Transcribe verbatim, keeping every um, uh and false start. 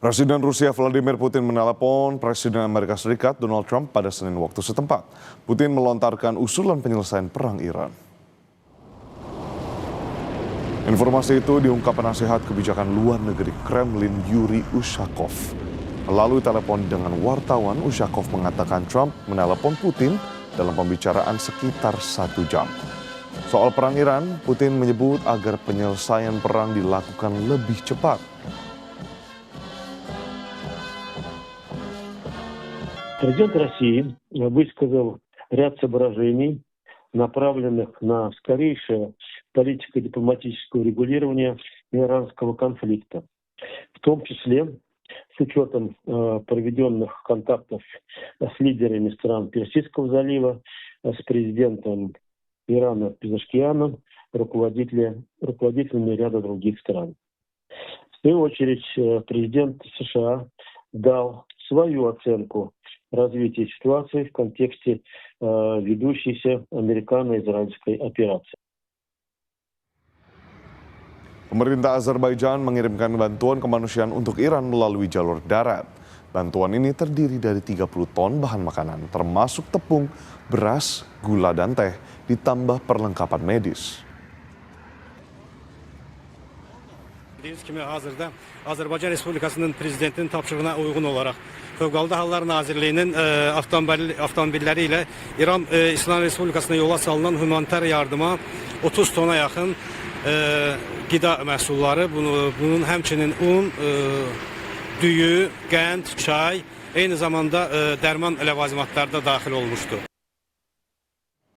Presiden Rusia Vladimir Putin menelepon Presiden Amerika Serikat Donald Trump pada Senin waktu setempat. Putin melontarkan usulan penyelesaian perang Iran. Informasi itu diungkap penasihat kebijakan luar negeri Kremlin Yuri Ushakov. Melalui telepon dengan wartawan, Ushakov mengatakan Trump menelepon Putin dalam pembicaraan sekitar satu jam. Soal perang Iran, Putin menyebut agar penyelesaian perang dilakukan lebih cepat. Президент России высказал ряд соображений, направленных на скорейшее политико-дипломатическое урегулирование иранского конфликта, в том числе с учетом э, проведенных контактов с лидерами стран Персидского залива, с президентом Ирана Пезешкианом, руководителя, руководителями ряда других стран. В свою очередь, э, президент США дал свою оценку развития ситуации в контексте э, ведущейся американо-израильской операции. Pemerintah Azerbaijan mengirimkan bantuan kemanusiaan untuk Iran melalui jalur darat. Bantuan ini terdiri dari tiga puluh ton bahan makanan, termasuk tepung, beras, gula, dan teh, ditambah perlengkapan medis. Bildiğiniz kimi hazırda Azerbaycan Respublikası'nın Prezidentinin tapşırığına uygun olarak Fevkalade Hallar Nazirliği'nin e, avtomobil, avtomobilleri ile İran e, İslam Respublikası'na yola salınan humanitar yardıma otuz tona yakın e, gıda mahsulları, bunu, bunun hemçinin un, e, düyü, gand, çay, aynı zamanda e, derman levazimatları da dahil olmuştu.